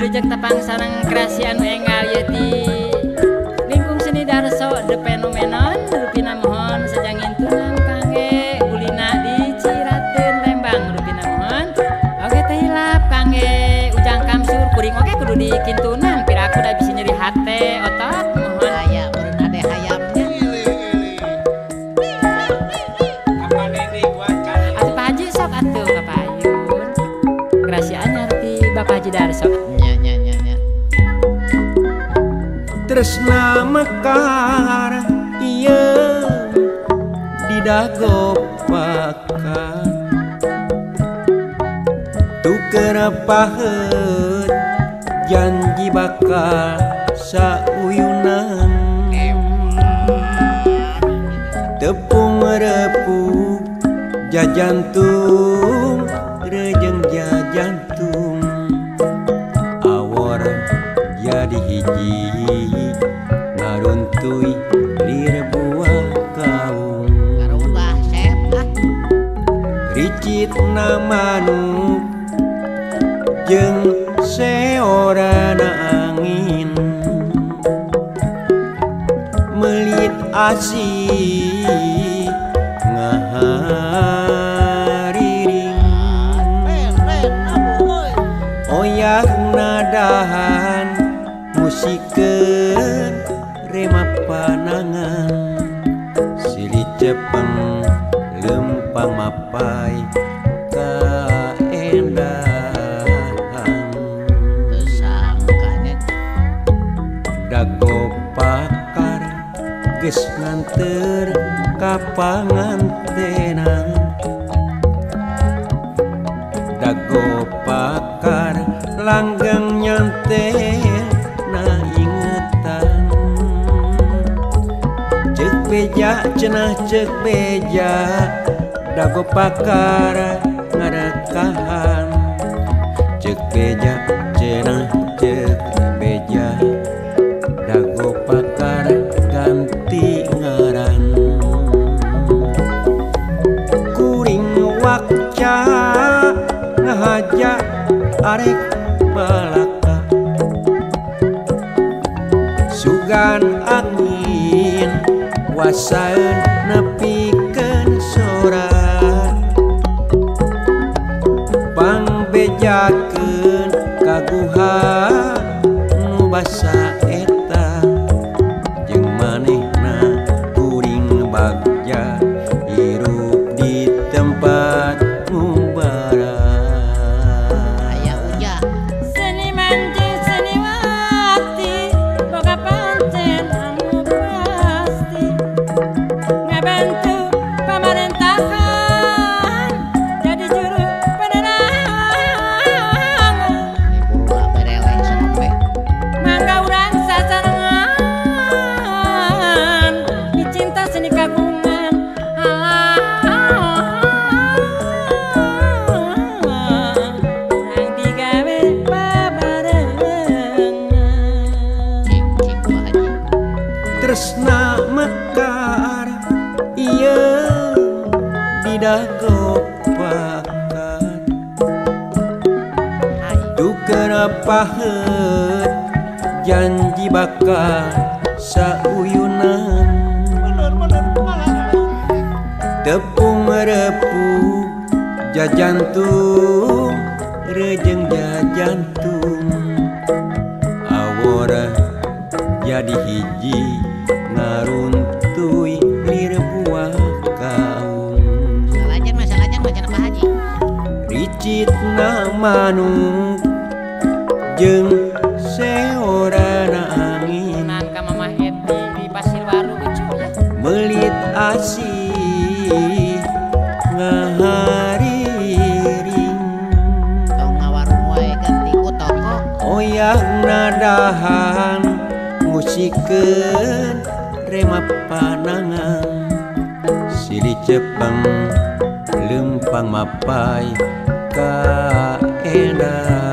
Wilujeng tepang sareng kreasi anu enggal ieu ti lingkung seni Darso The Phenomenon rupina mohon sejang intunan kangge ulina di Cirateun Lembang rupina mohon. Oge teh hilap kangge Ujang Kamsur kuring oge kudu dikintunan piraku da bisi nyeri hate otot mohon. Aya meureun ade hayamnya. Atuh Pak Haji sok atuh ka payun. Kreasi anyar ti Bapak Haji Darso. Nya nya nya nya. Tresna mekar ieu didago pakar tuker paheut janji bakal sauyunan tepung repuk jajantung rejeng jajantung awor jadi hiji ngaruntuy lir buah kaung Karubah sep ah. Ricit na manuk jeung seorana angin melit asih ngahariring oyak nadahan musikeun rema panangan silih cepeng lempang mapai kaendahan Tersangkanya dago pakar geus nganter ka pangantenan dago pakar langgeng nyantel na ingetan ceuk beja cenah ceuk beja dago pakar ngarekahan ceuk beja cenah ceuk beja dago pakar ganti ngaran kuring wakca ngahaja arek balaka sugan angin wasaeun nepikeun sora pangbejakeun ka guha nu basa eta jeung manehna kuring bagja hirup di tempat ngumbara. Aya ujang. Seniman jeung seniwati boga pancen anu pasti ngabantu pamarentahan jadi juru penerangan Ini purula bereleh sampe. mangga urang sasarengan dicinta seni kagungan urang digawe babarengan. Cik cik Pak Haji. Tresna mekar ieu didago pakar Hai. tuker paheut janji bakal sauyunan tepung repuk jajantung rejeng jajantung awor jadi hiji ngaruntuy lir buah kaung Salajan mah salajan mah cenah Pak Haji. Ricit na manuk jeung seorana angin Tenan ka Mamah Eti di Pasir Waru lucu ya. melit asih ngahariring Tong ngawarung wae ganti ku toko. oyak nadahan musikeun rema panangan silih cepeng lempang mapai kaendahan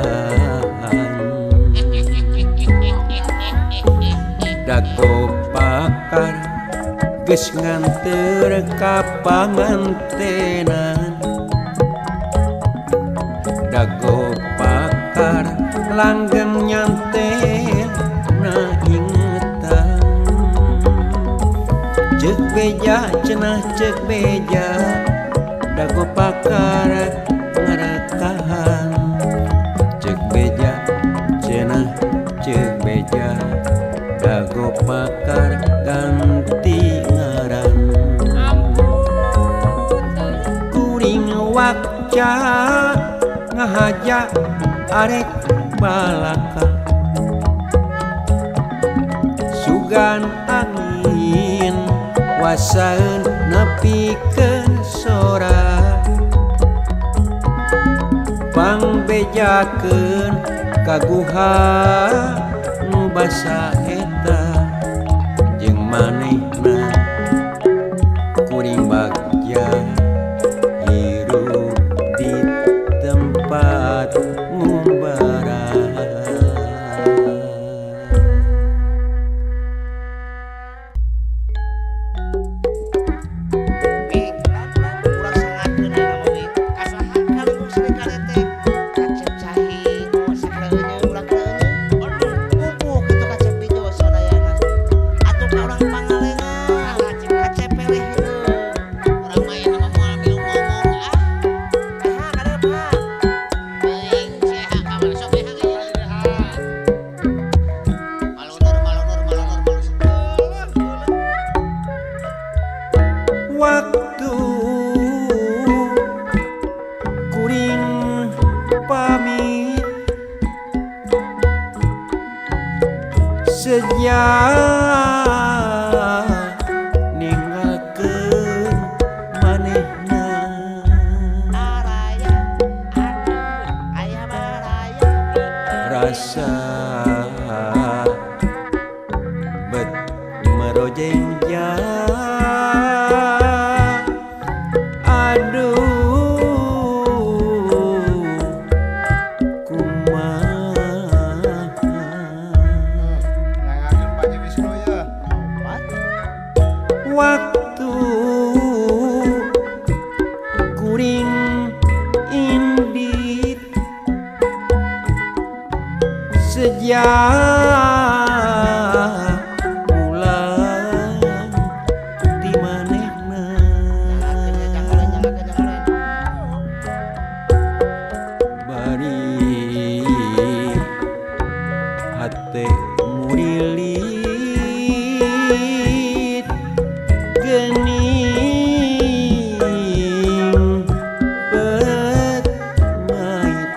dago pakar geus nganter ka pangantenan dago pakar langgeng. nyantel na ingetan cek beja cenah cek beja dago pakar ngarekahan cek beja cenah cek beja dago pakar ganti ngaran kuring wakca ngahaja arek balaka sugan angin wasaeun nepikeun sora pangbejakeun ka guha nu basa eta jeung manehna kuring bagja hirup di tempat ngumbara. Waktu kuring pamit sejak ninggalkeun manehna rasa bet merojeng. Aduh kumaha waktu kuring indit sejak pulang di manehna bari hate murilit geuning bet mait.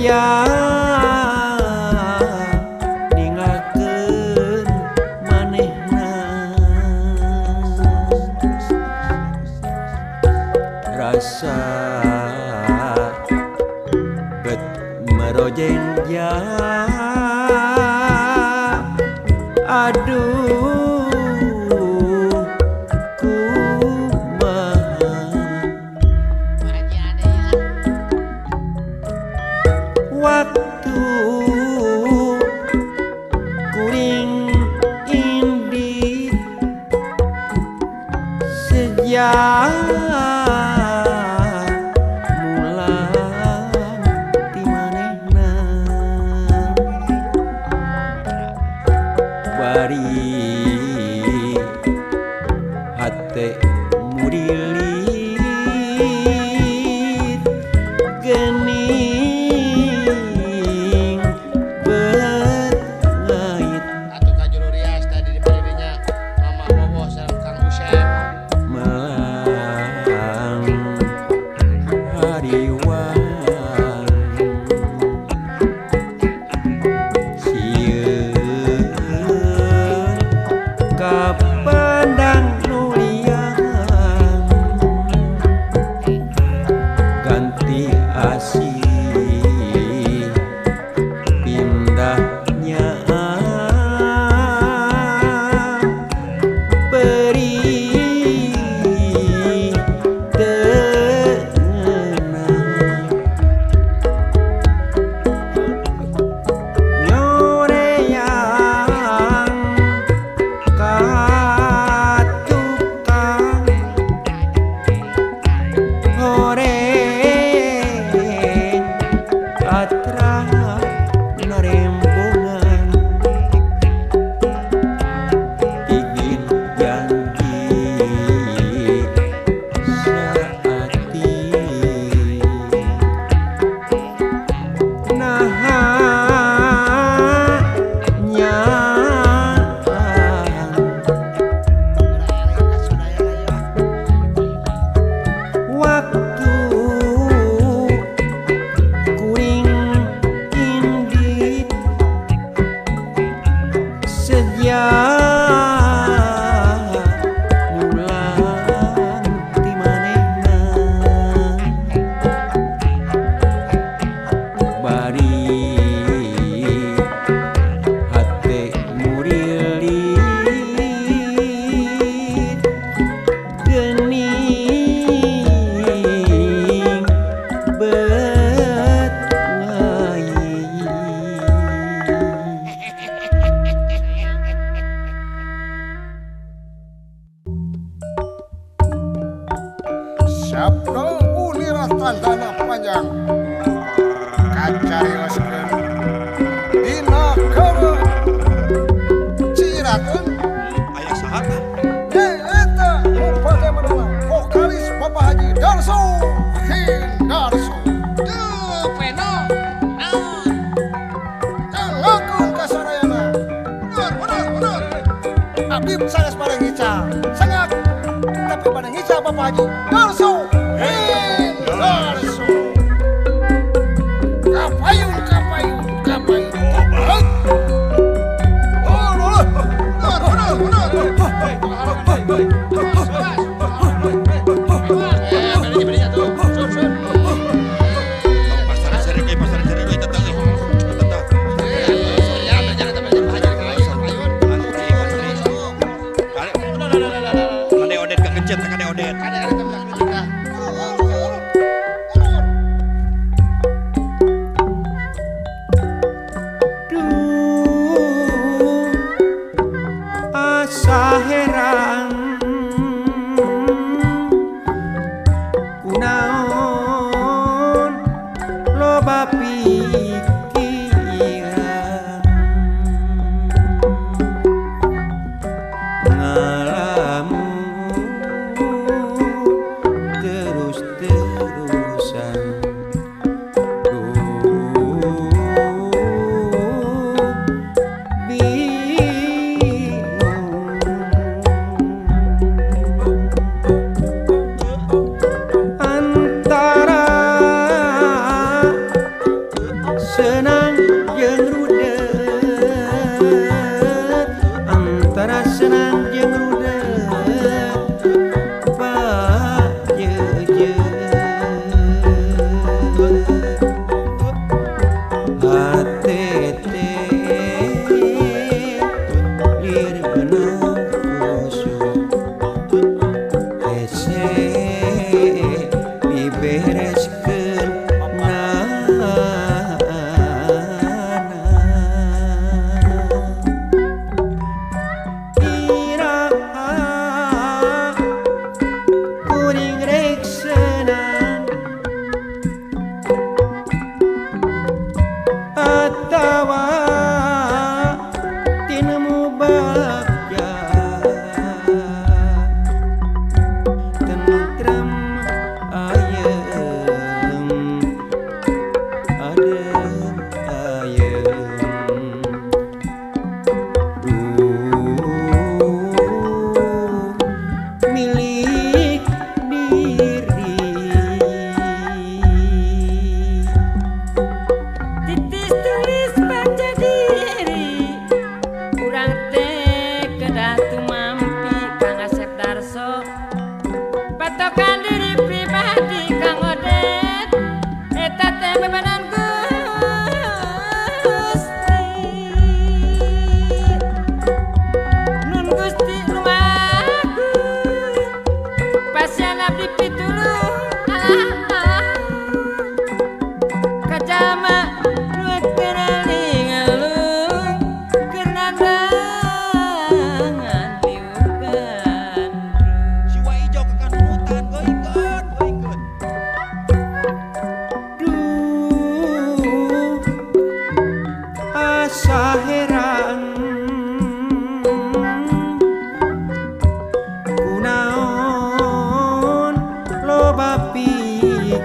Seja ninggalkeun manehna rasa bet merojenja aduh kumaha waktu kuring indit sejak mulang ti manehna bari hate murilit geuning bet ngait Atuh ka juru rias tadi di padidinya Mama Bobo sareng Kang Usep. Melang hariwang sieun kapandang nu liang ganti asih pindahnya perih teu ngeunah nyoreang ka tukang horeng atra narembongan ingin janji saati naha nyaan waktu kuring indit sejak mulang ti manehna bari Senang jeung rudet, antara senang jeung rudet Pak Jeje. HTT lir benang kusut hese dibereskeun nana. Iraha kuring rek senang atawa tinemu bagja, tentrem ayem adem ayem. Duh milik diri. Titis tulis baca diri urang teh kedah tumampi Kang Asep Darso, patokan diri pribadi Kang Odet eta teh bebanan Gusti. Nun Gusti lumaku pasian abdi pitulung alah kajama nu keur lingalung keur nandangan liukan. Si Wa Ijo ke kanunutan, goikeun, goikeun. Duh asa heran kunaon loba pikiran,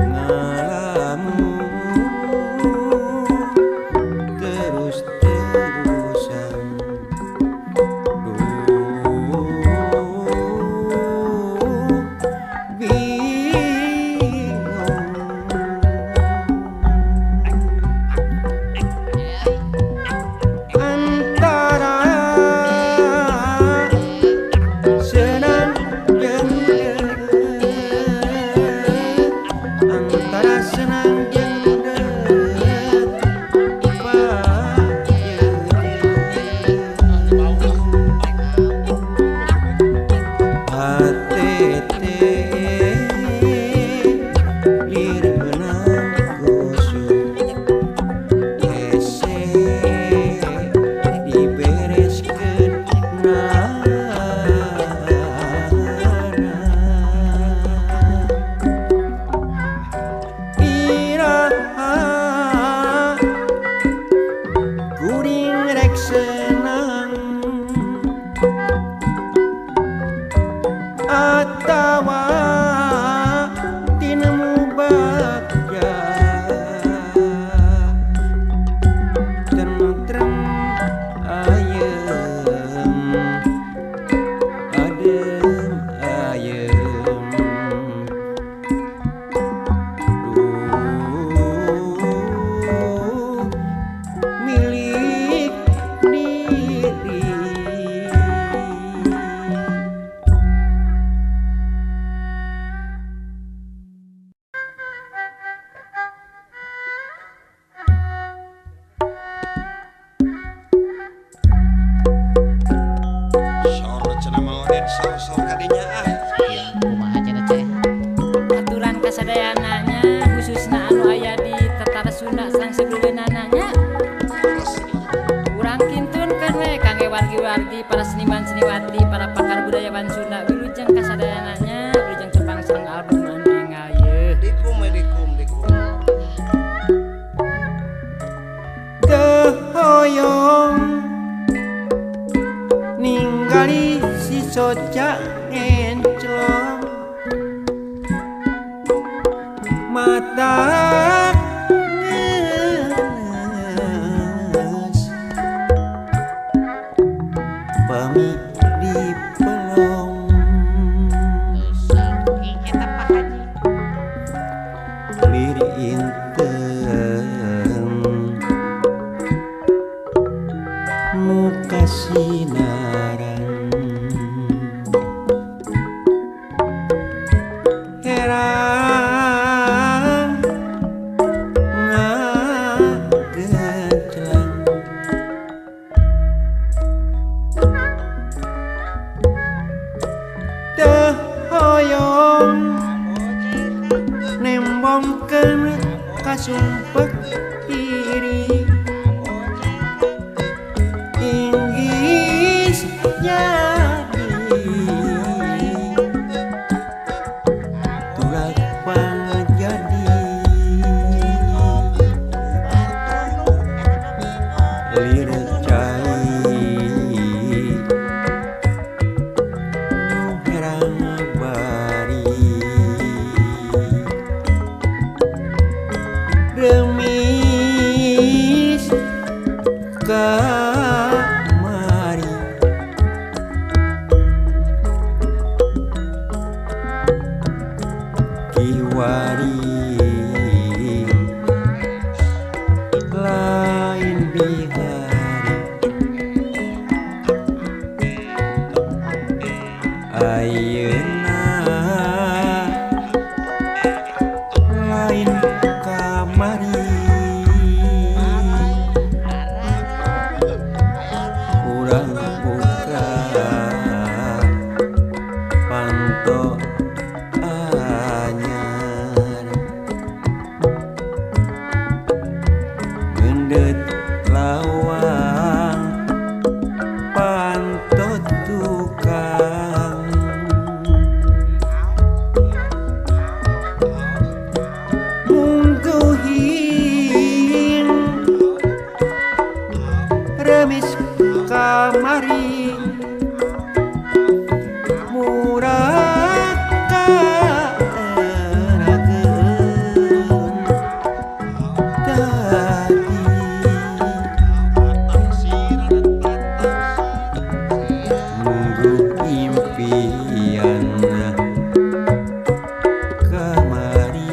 ngalamun terus-terusan. Duh bingung antara senang jeung rudet, antara senang jeung rudet Pak Jeje. HTT lir benang kusut hese dibereskeun nana. Iraha kuring rek senang atawa tinemu bagja, tentrem ayem adem ayem. Duh milik diri. Sor cenah Mang Odet, sor-sor kadinya ah. Iya, kumaha cenah teh? Aturan kasadayananya khususna anu aya di Tatar Sunda sareng sadulurna nya. Urang kintunkeun we kangge wargi-wargi para seniman seniwati para pakar budayawan Sunda wilujeng kasadayananya wilujeng tepang sareng album anu enggal yeuh. Dikum we dikum dikum. Teu hoyong ningali si soca ngenclong mata ngeus pami dipelong. Dosa. Herang ngagenclang teu hoyong nembongkeun kasumpek diri inggis jadi tulak pangjadi lir cai nu herang bari remis kamari kiwari lain bihari ayeuna lain kamari urang buka panto anyar ngendet lawang panto tukang mungguhin remis kamari murah kaerageun tadi mungguh impian kamari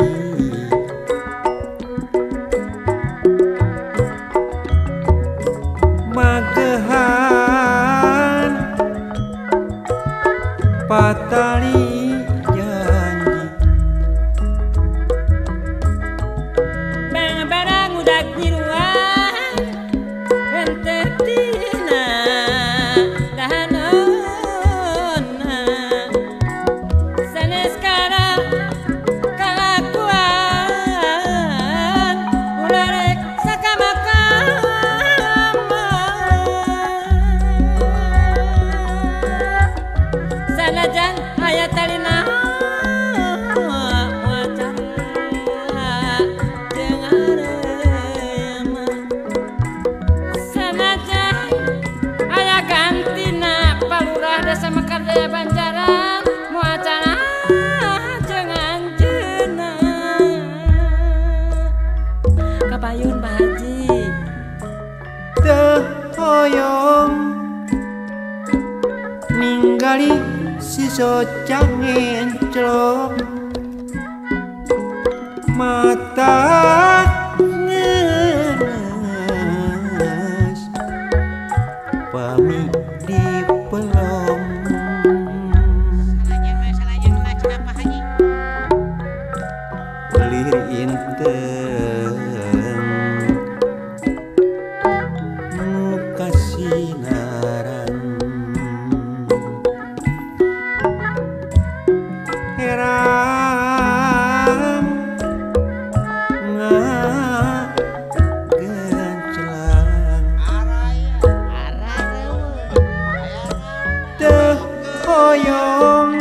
magehan patali janji Bang barang udag nyiruan henteu tina dahaneunna sanes kana kalakuan ulah rek sakama-kama sanajan aya talina moal cara jeung areuma sanajan aya gantina palurah desa Mekarjaya Banjaran moal cara jeung anjeunna kapayun Pak Haji teu hoyong ninggali si soca ngenclok mata ngenes pami dipelom lir inteng nu kasinaran herang ngagenclang teu hoyong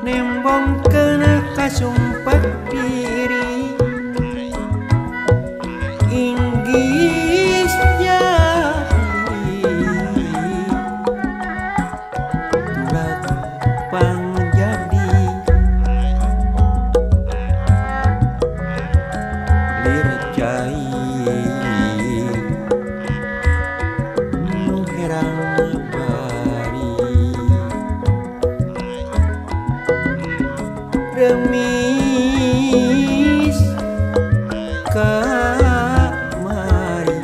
nembongkeun kasumpek diri inggis jadi tulak pangjadi lir cai nu herang bari remis kamari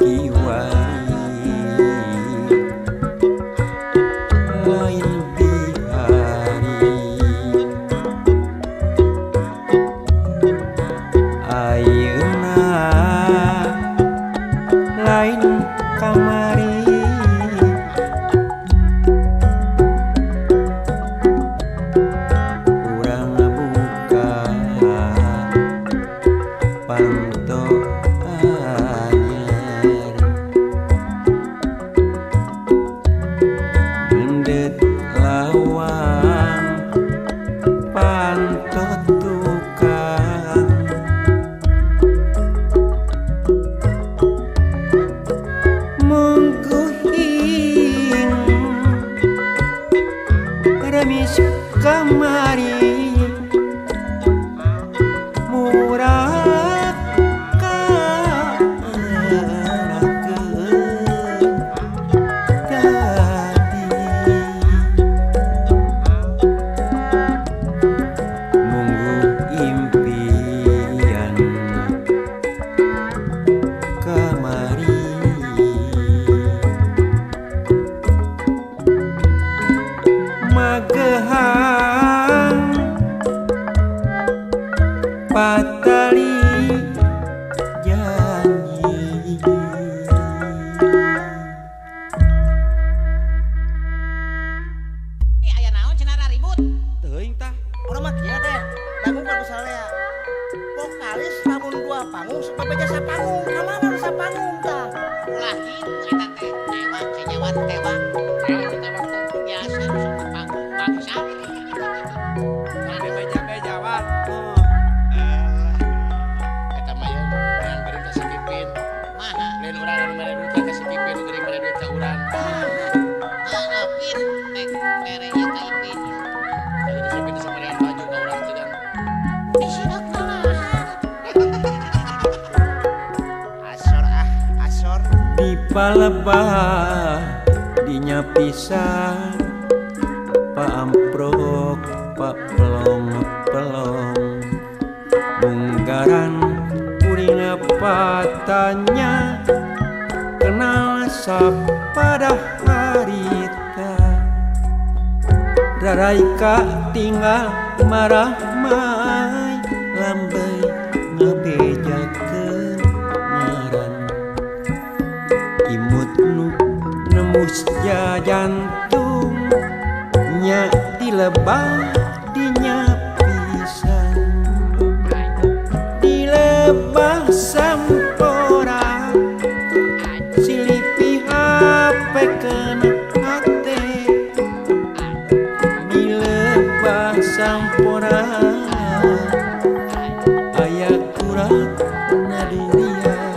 kiwari Sok bebeja sapanggung. Ka mana nu sapanggung tah? Ulah kitu eta teh tewak cenyawan tewak. Naon teh tewak teh? Biasa nu sok panggung bangsa. Nah, beja-bejawan. Alah. Eta mah yeun urang bari ka si Pipin. Maha? Lain urang anu mere duit ka si Pipin, nu geuring mere duit ka urang. Heeh, Pin, mek mere ieu ka Ipin. Tadi si Pipin teh samerean baju ka urang teh kan. Disidak malahan. Asor ah, asor. Di palebah dinya pisan paamprok papelong-pelong munggaran kuring patanya kenal sapada harita raraika tinggal marah mai lambey ngabejakeun ngaran imut nu nembus jantung nya dilebah dinya pisan dilebah sampora silipi hape kena hate dilebah sampora aya kurat naduriat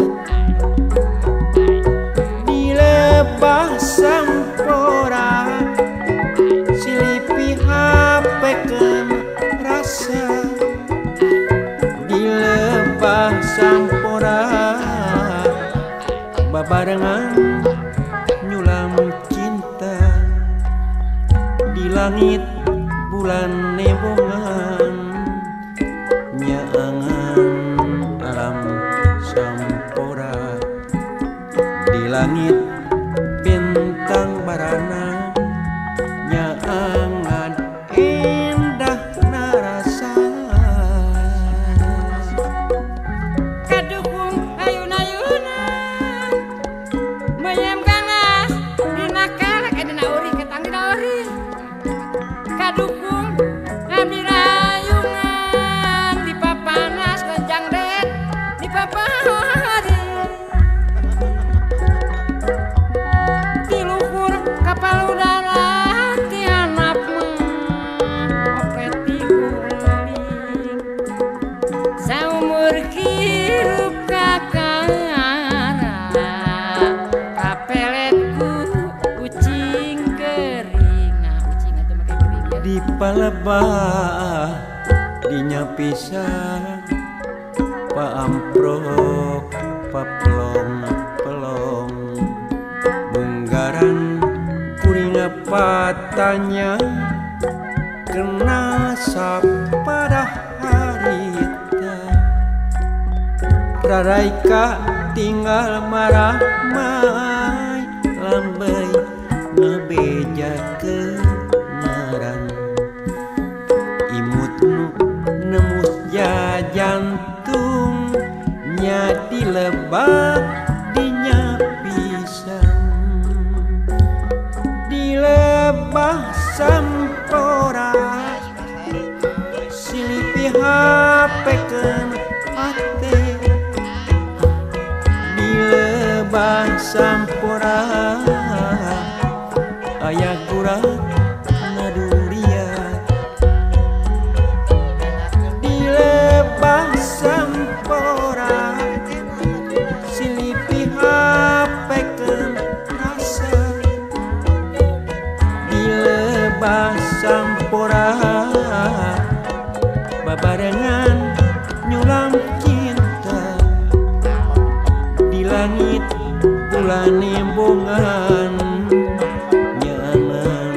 dilebah sampora silipi hape kena rasa dilebah sampora babarengan nyulam cinta di langit bulan nembongan nyaangan alam sampora di langit bintang barana nyaangan endah narasa Kadukung ayun-ayunan meyem ganas dina karek dina uri ketang dina uri kadukung abdi rayungan di papanas lenjang det di papahari di luhur kapal udara ti hanap mah opet diguling saumur hirup kakara kapeletku ucing kering. Nah ucing atuh make kering ya. Di palebah dinya pisan paamprok papelong-pelong munggaran kuring patanya kena sapada harita raraika tinggal marah mai lambey ngabejakeun ngaran imut nu nembus jantung nya dilebak dinya pisan dilebah sampora silipi hape keun hate dilebah sampora aya gurat naduriat dilebah sampora silipi hape keun rasa dilebah sampora babarengan nyulam cinta di langit bulan nembongan nyaman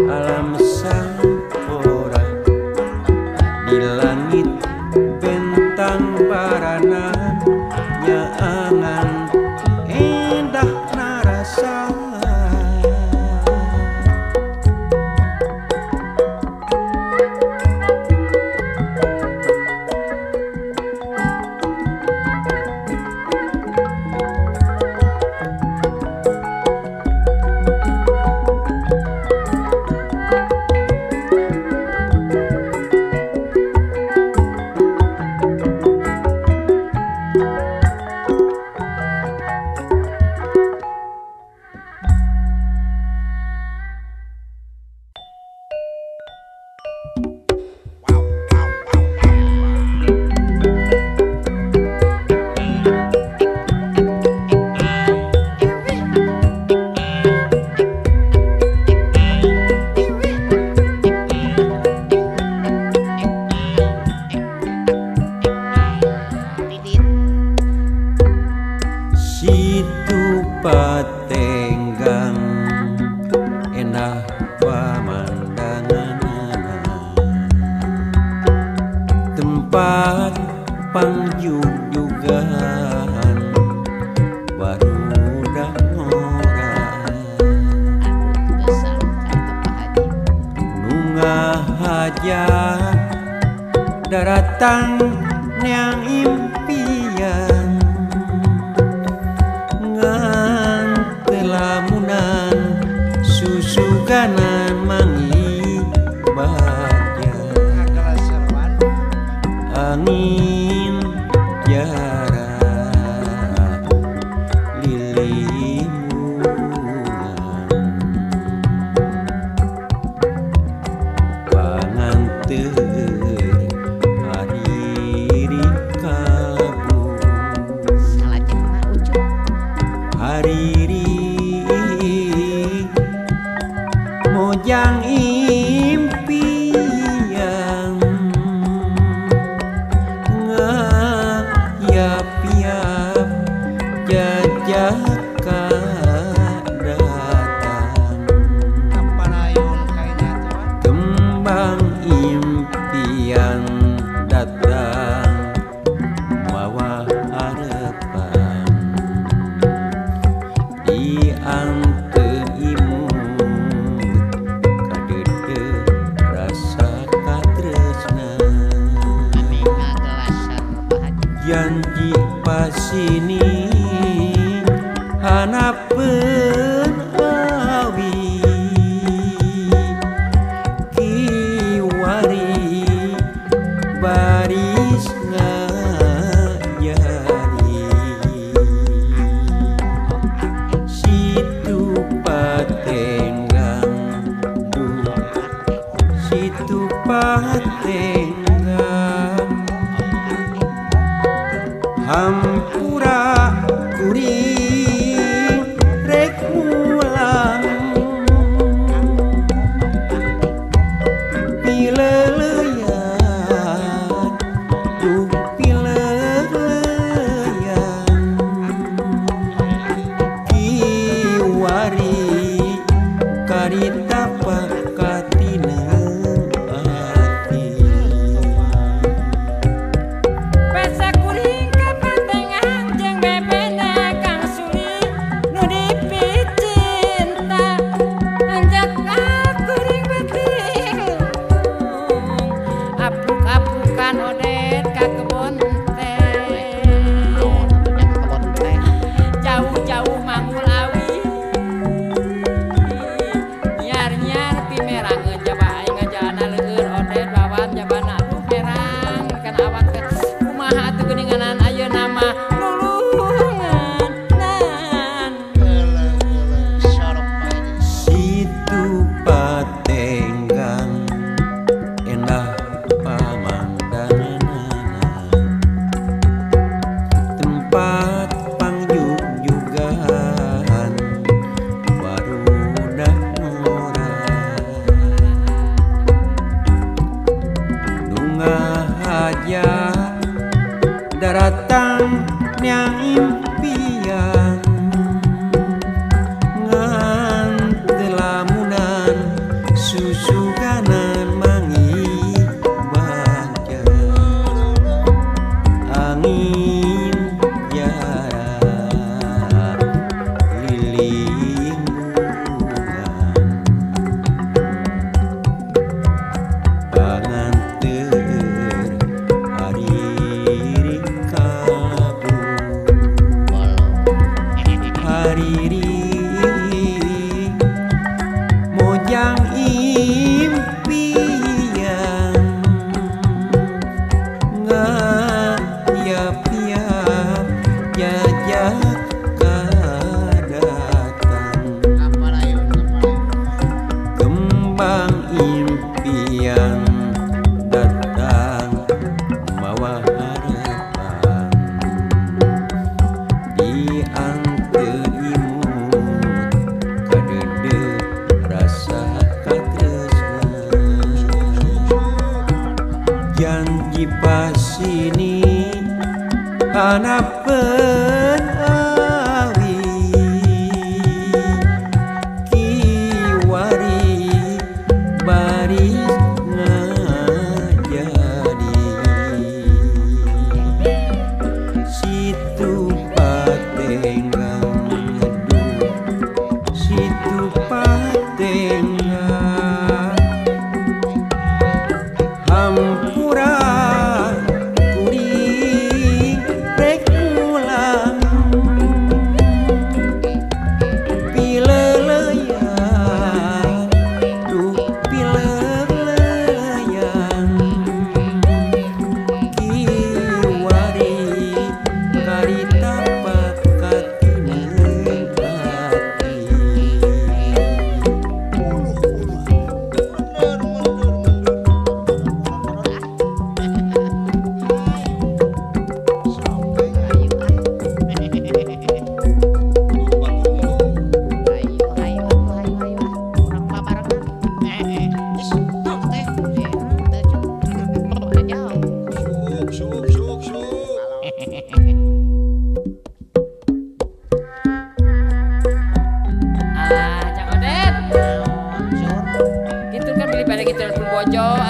alam sampora di langit bentang barana nyaangan endah narasa. Pangjugjugan barudak ngora. Aduh, teu sangka teh Pak Haji. Nu ngahaja daratang neang impian ngan teu lamunan susuganan mangi bagja. Angin jarak lilimungan panganteur hariri kabur. Salajengna Ucup. Hariri mojang impian ngayap-yap jajaka datang. Kembang impian datang mawa harapan dianteun imut kadeudeuh rasa katresna. Ame ngagelasar Pak Haji. Janji pasini hanapeun awi kiwari baris ngajari situ patenggang duh situ patenggang hampura kuring rek mulang pileleuyan duh pileleuyan kiwari karita pakatineng ati. Pesa kuring kapatengan jeung bebena Kang Suli nu dipicinta anjak kuring beting apuk-apukan odet ka kebon teh. Naon atuh nya ka kebon teh. Jauh-jauh manggul awi nyiar-nyiar pimerangeun jaba aing ngajalana leueur odet bawan jabana aduh merang kana awak teh kumaha atuh geuninganan ayeuna mah nulungan nan. Situ patenggang endah pamandanganana tempat pangjugjugan barudak ngora nu ngahaja daratang neang impian ngan teu lamunan susuganan mangi bagja. Angin jarak lilimungan panganteur hariri kabur. Bolong. Hariri mojang impian ngayap-yap jajaka datang. Kembang impian datang mawa harapan dianteun imut kadeudeuh rasa katresna. Janji pasini hanapeun awi kiwari baris ngajadi.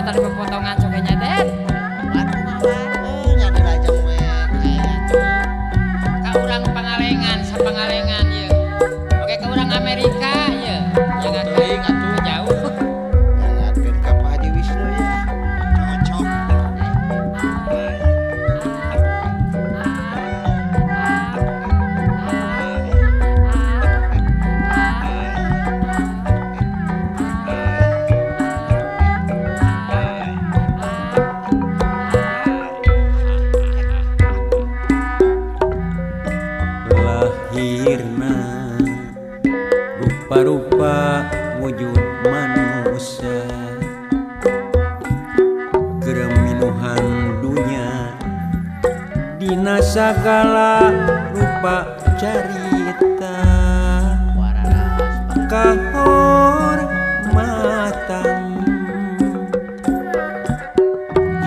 tadi pepotongan sok nya Det. Nya dilajeng we aya tuh. Ka urang Pangalengan sapangalengan ieu. Oke ka urang Amerika ieu. Yang teuing atuh jauh. Nyangakeun ka Pak Haji Wisnu ya. Cocok. Lahirna rupa-rupa wujud manusia kereminuhan dunia dina sagala rupa carita kahormatan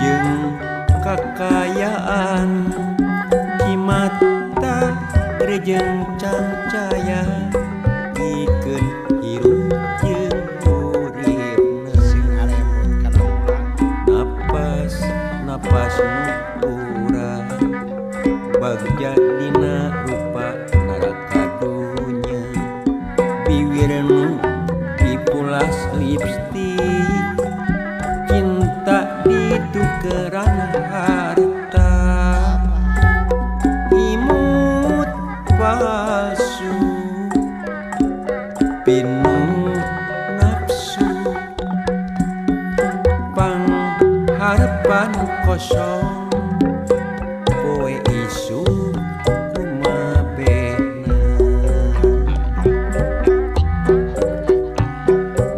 jeung kakayaan cimata rejeng cangcaya pikeun hirup jeung uripna sing aremut kana ulang napas napas nu urang bagja dina rupa neraka dunya biwir nu dipulas lipstik cinta ditukeran harta imut palsu pinuh nafsu pangharepan kosong poe isuk kumabehna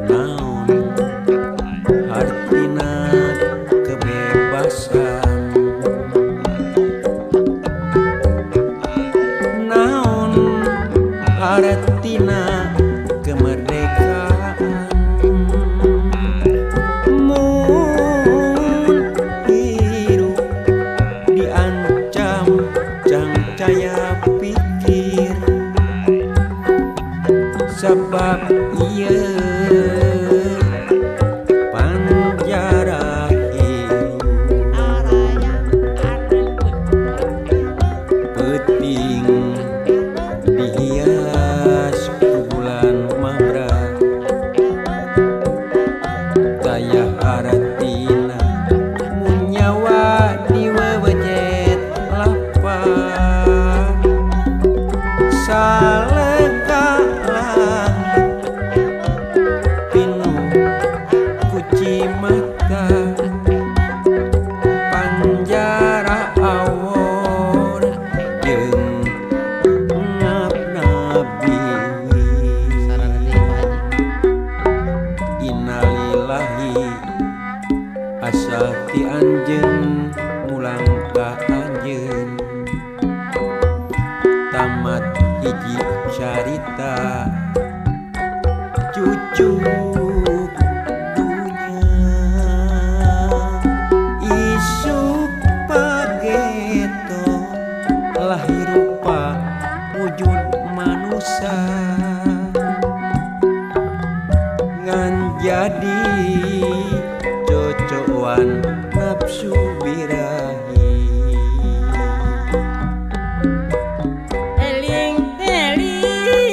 naon hartina kebebasan naon hartina kemerdekaan mun hirup diancam cangcaya pikir sabab ieu panjara hirup peuting dihias ku bulan mabra daya haratina mun nyawa diwewejet lapang saleka langit pinuh ku cimata panjara awon jeung ngapna biwi Sarana deui Pak Haji. Innalillahi asal ti anjeun mulang ka anjeun tamat hiji carita cucuk dunya isuk pageto lahir rupa wujud manusia ngan jadi cocokan nafsu birahi. Eling eling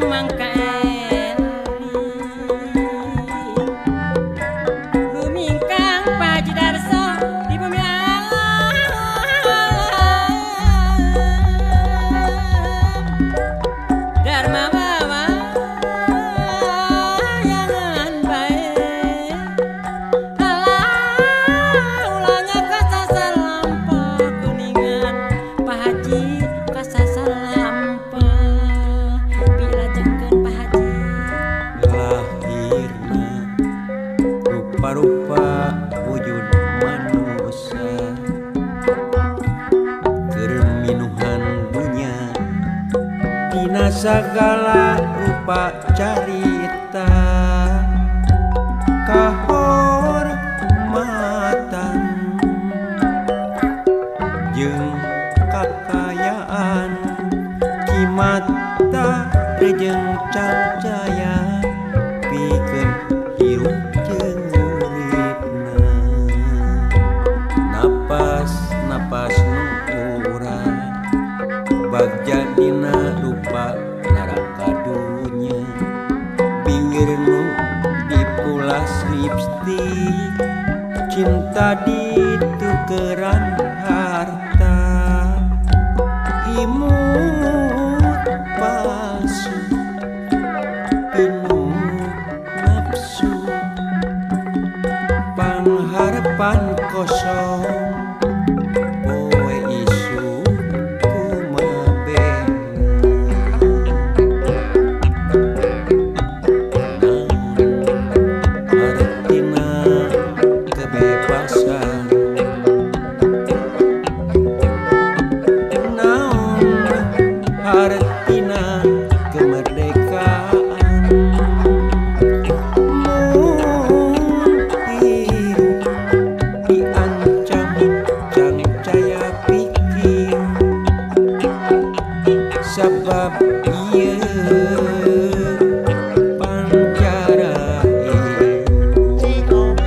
mangka eling lumingkang Pak Haji Darso di bumi alam Dharma bawayangan bae alah ulahnya kasasar lampah kuningan Pak Haji kasasar lampah pilajengkeun Pak Haji lahirna rupa-rupa wujud manusia kereminuhan dunya dina sagala rupa carita kahormatan jeung kakayaan cimata rejeng cangcaya pikeun hirup jeung Bagja dina lupa neraka dunya bibir nu dipulas lipstik cinta ditukeran harta imut palsu pinuh nafsu pangharapan kosong poe isu kumabena naon artina kebebasan naon artina kemerdekaan mun hirup diancam cangcaya pikir sabab ieu panjara hirup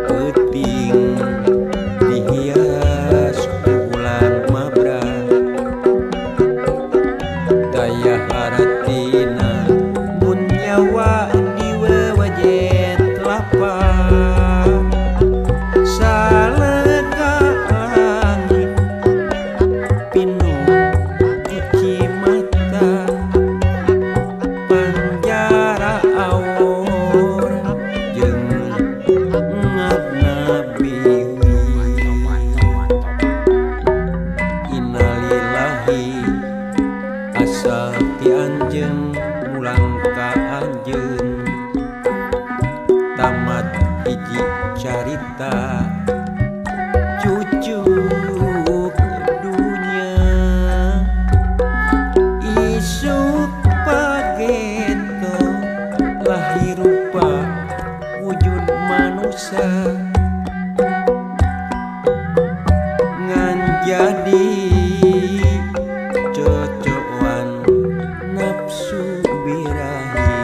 peuting dihias ku bulan mabra daya haratina mun nyawa diwewejet lapang salega langit pinuh cuci mata panjara awor jeung ngabna biwi innalillahi asal ti anjeun mulang ka anjeun tamat hiji carita cucuk dunya isuk pageto lahir rupa wujud manusia ngan jadi cocokan nafsu birahi.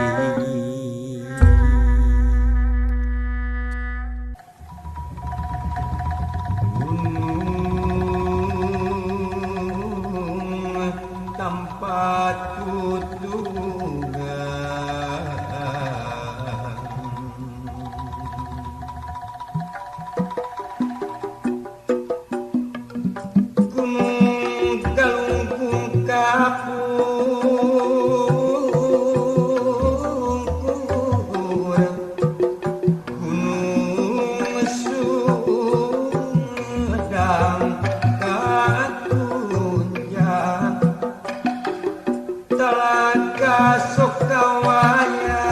Gunung tempat kutungan Gunung Galunggung Kapungkur Gunung Sumedang Katunjang Talaga Sokawaya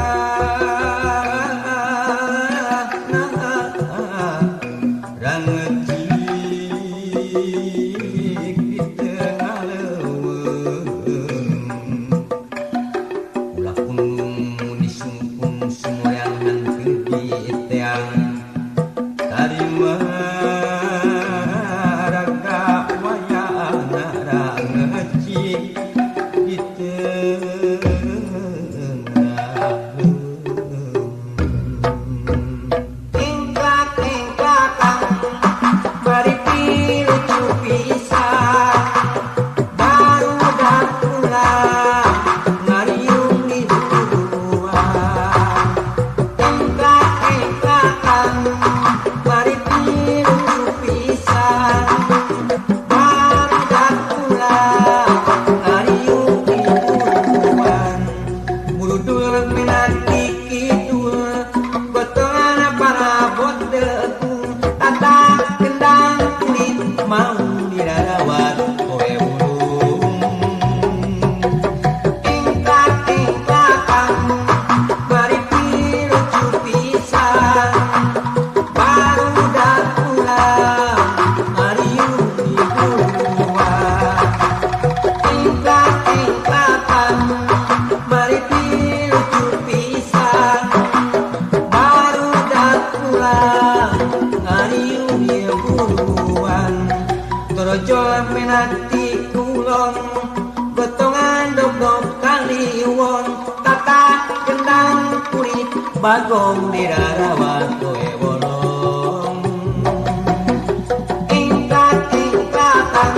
Rangecik di tengah leuweung Ulah gunung disungkung sumurean henteu diteang tarima raga wayahna rangecik di tengah leuweung. Engklak-engklakan bari pilucu pisan barudak ulah ngariung di buruan. Engklak-engklakan bari pilucu pisan barudak ulah ngariung di buruan. Murudul minati kidul betongan parabot degung tata kendang kulit mau dirarawat kowe burung. Engklak-engklakan bari pilucu pisan barudak ulah ngariung di buruan. Engklak-engklakan bari pilucu pisan barudak ulah ngariung di buruan. Torojol menati kulon betongan dok-dok kaliwon tata kendang kulit bagong dirarawat kowe bolong. Engklak-engklakan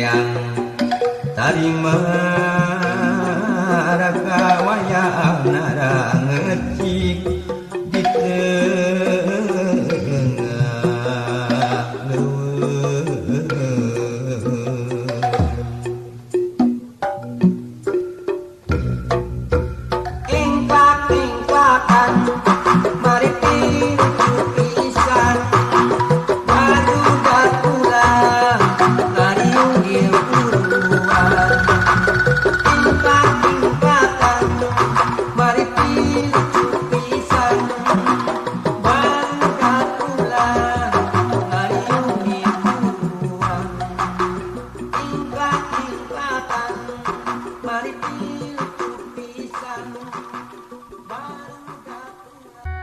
Eyang tarima raka wayang narangecik di tengah leuweung. Ingklak-ingklakan mari pitu pisan barudak ulah ngariung ieu buruan. Ingklak-ingklakan mari pitu pisan barudak ulah ngariung ieu buruan. Ingklak-ingklakan mari pitu pisan barudak ulah.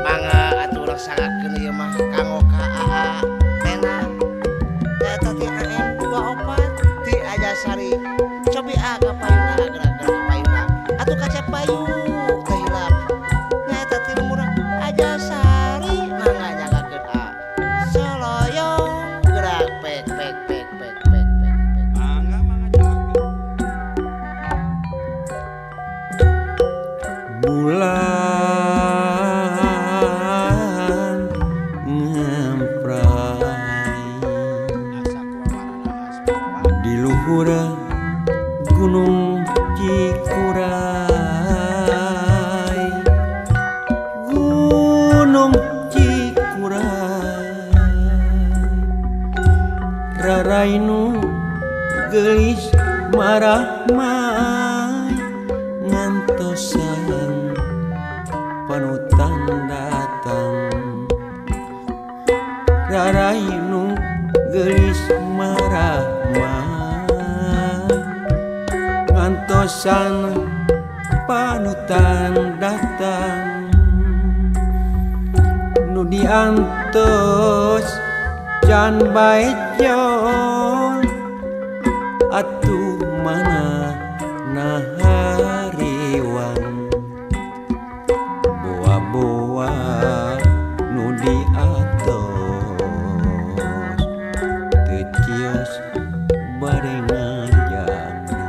Mangga atuh urang sangakeun ieu mah kanggo ka AA Tena. Nyaeta ti AM 24 ti Ajasari. Cobi A ka payuna gerak-gerak ka payuna. Atuh kacep payu teh hilap. Nyaeta ti lembur Ajasari mangga nyagakeun A. Soloyong gerak pek pek pek pek pek pek pek. Mangga mangga jelakeun. Bulan ngemprai Asa kuawarana asmarawan. di luhur Gunung Cikuray, Gunung Cikuray, rarainu geulis marahmai ngantosan panutan datang, rarainu geulis marahmai ngantosan panutan datang, nu diantos can bae jol atuh mana nahariwang boa-boa nu diatos teu cios bade ngajana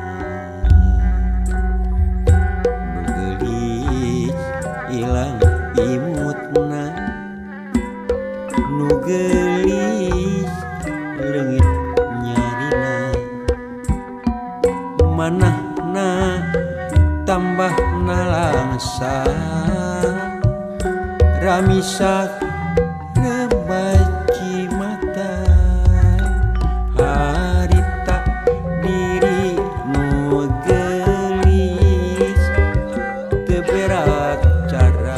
nu geulis ilang imutna nu geulis leungit nyarina manahna tambah nalangsa ramisak rebaci mata harita diri nu geulis teu berat cara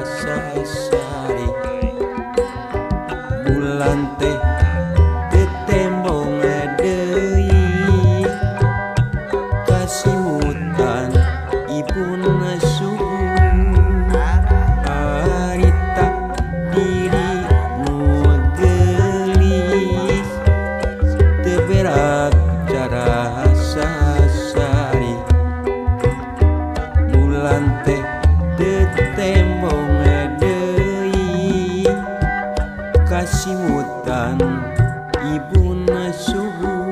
sasari bulan teh teu tembong deui kasimutan ibuna subuh harita diri nu geulis teu berat cara sasari bulan teh teu tembong deui kasimutan ibuna subuh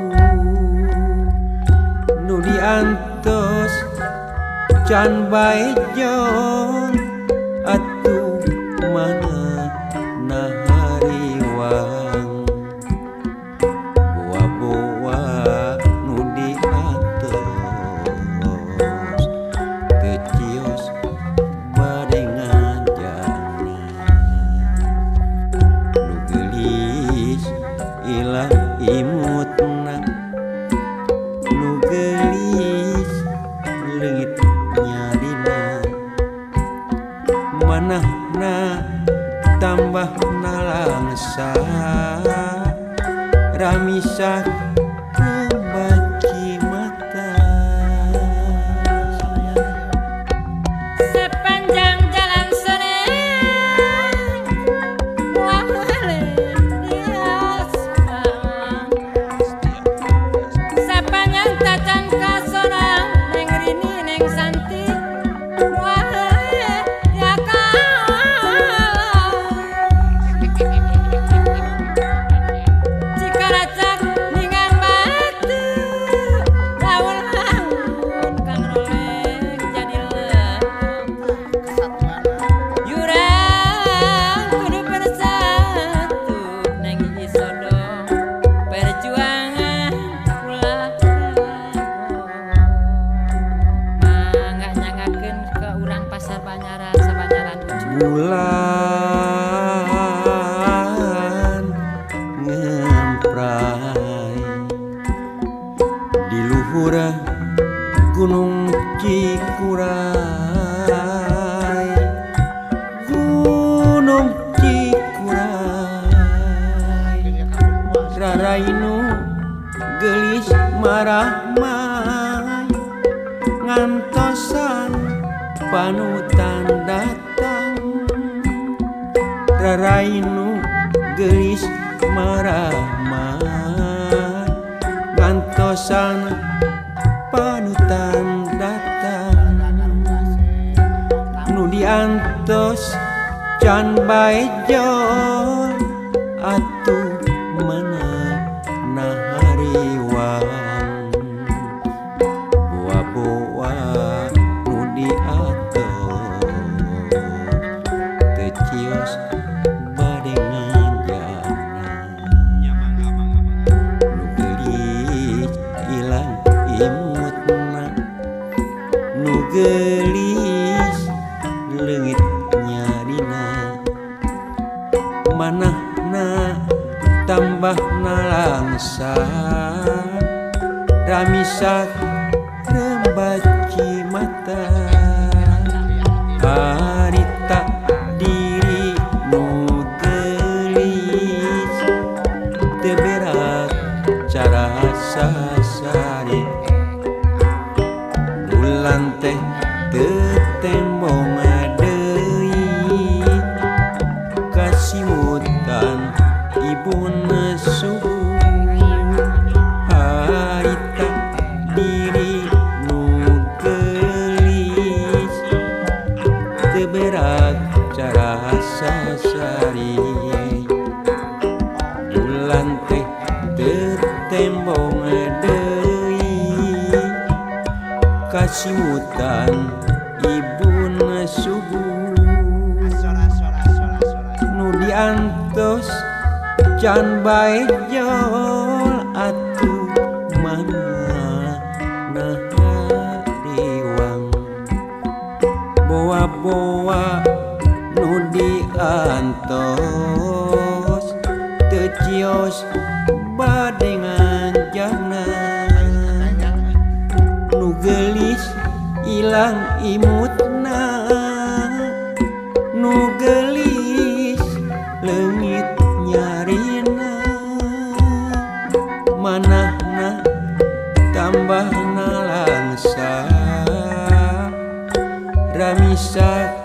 nu diantos can bae jol atuh mana nahariwang boa-boa nu diantos teu cios bade ngajana nu geulis ilang imutna nu geulis leungit nyarina manahna tambah nalangsa ramisak rebaci mata. Sepanjang jalan Senen wale di aspal sepanjang tacan kasorang neng Rini neng Santi wale ya. Bulan ngempray di luhur Gunung Cikuray, Gunung Cikuray. Rarainu geulis marahmai ngantosan panutan datang. Rarainu geulis marahmai ngantosan panutan datang. Nu diantos can bae jol atuh mana nahariwang. Boa-boa nu diatos teu cios bade ngajana. Nu geulis ilang imutna, nu geulis leungit nyarina. Manahna tambah nalangsa ramisak rembaci mata. Harita diri nu geulis teu berak cara sasare. Bulan teh teu tembong deui kasimutan ibuna subuh. Harita diri nu geulis teu berak cara sasari. Bulan teh teu tembong deui kasimutan ibuna subuh. Nu diantos can bae jol atuh mana nahariwang. Boa-boa nu diantos teu cios bade nganjangna. Nu geulis ilang imutna, nu geulis leungit nyarina. Manahna tambah nalangsa ramisak